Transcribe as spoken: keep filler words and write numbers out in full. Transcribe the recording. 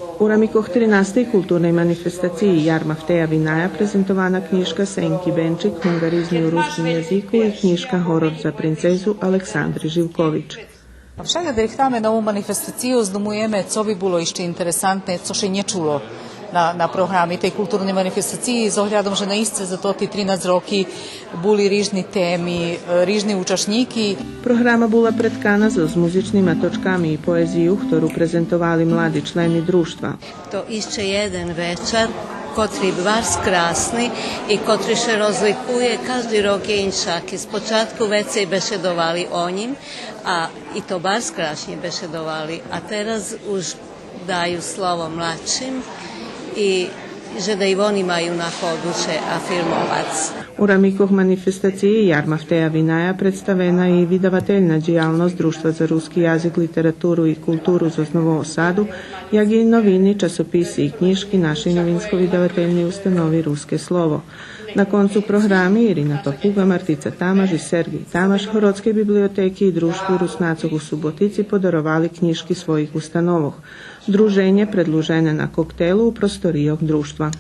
У рамикох тринастей културней манифестациї Ярма Фтея Виная презентована кнїжка Сенки Бенчик Гунґаризми у руским язику и кнїжка Горор за принцезу Александри Живкович. Вшалєдери хтаме нову манифестацию, здумуєме цо би було ище интересантне, цо ше нє чуло на, на програми тей културней манифестациї, з оглядом же наисце за тоти тринац роки були рижни теми, е, рижни учашнїки. Програма була преткана зоз музичнима точками и поезию, хтору презентовали млади члени дружтва. То ище єден вечар, котри барз красни и котри ше розликує, кажди рок є иншаки. Спочатку вецей бешедовали о нїм, а и то барз крашнє бешедовали, а тераз уж даю слово младшим и же да и вони маю нагоду ше афирмовац. У рамикох манифестациї Ярма Фтея Виная представена и видавательна дїялносц Дружтва за руски язик, литературу и културу зоз Нового Саду, як и новини, часописи и кнїжки нашей новинско-видавательней установи Руске слово. На концу програми Ирина Папуґа, Мартица Тамаш и Сергей Тамаш Городскей библиотеки и Дружтву Руснацох у Суботици подаровали кнїжки своїх установох. Друженє предлужене на коктелу у просторийох Дружтва.